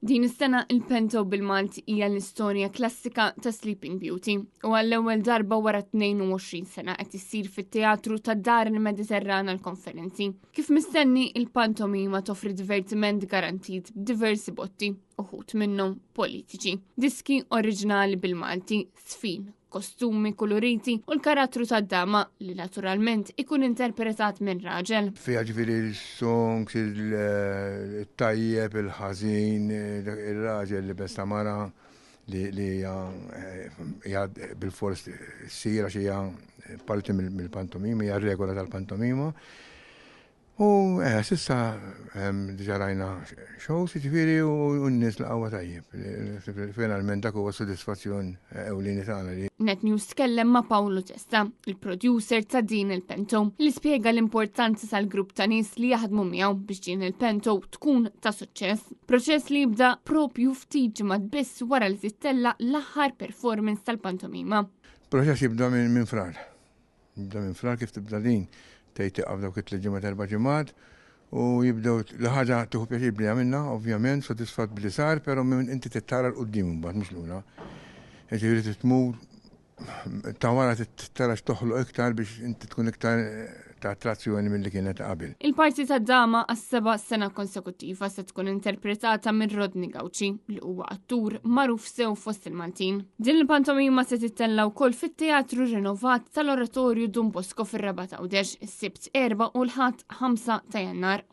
Din is-sena il-Pento bil-Malti hija l-istorja klassika ta' Sleeping Beauty u għall-ewwel darba wara 22 sena qed issir fit-teatru ta' Dar il-Mediterrana l-Konferenzi. Kif mistenni, il-pantomima toffri divertiment garantit b'diversi botti, uħud minnhom politiċi. Diski oriġinali bil-Malti, sfin, kostumi kuluriti u l-karattru tad-dama li naturalment ikun interpretat minn raġel. Fiha ġifieri l-songs, il-tajjeb, il-ħażin, ir-raġel li besta mara li hija bilfors ssir għax hija parti mill-pantomima, hija regola tal-pantomima. U eh, sissa diġa rajna shows, ġifieri u n-nies laqgħuha tajjeb. Finalment dak huwa sodisfazzjon ewlieni tagħna li. Net News tkellem ma' Paolo Testa, il-producer ta' din il-pento, li spjega l-importanza tal-grupp ta' nies li jaħdmu miegħu biex din il-pento tkun ta' suċċess. Proċess li jibda propju ftit ġimgħat biss wara li tittella l-aħħar performance tal-pantomima. Proċess jibda minn Frar. Jibda minn Frar kif tibda din tgħid tieqaf dawk it-tliet ġimgħat erba' ġimgħat u jibdew l-ħaġa tieħu pjaċir bli għamilna, ovvjament, sodisfatt bli sar, però minn inti trid tara 'l quddiem imbagħad mhux lura. Jiġifieri trid tmur ta' wara tara x'toħloq iktar biex inti tkun iktar ta' attrazzjoni milli kienet qabel. Il-parti ta' dama għas-seba' sena konsekuttiva se tkun interpretata minn Rodney Gauci li huwa attur magħruf sew fost il-Maltin. Din il-pantomima se tittella wkoll fit-teatru rinovat tal-Oratorju Dun Bosco fir-Rabat Għawdex is-Sibt 4 u l-Ħadd 5 ta' Jannar.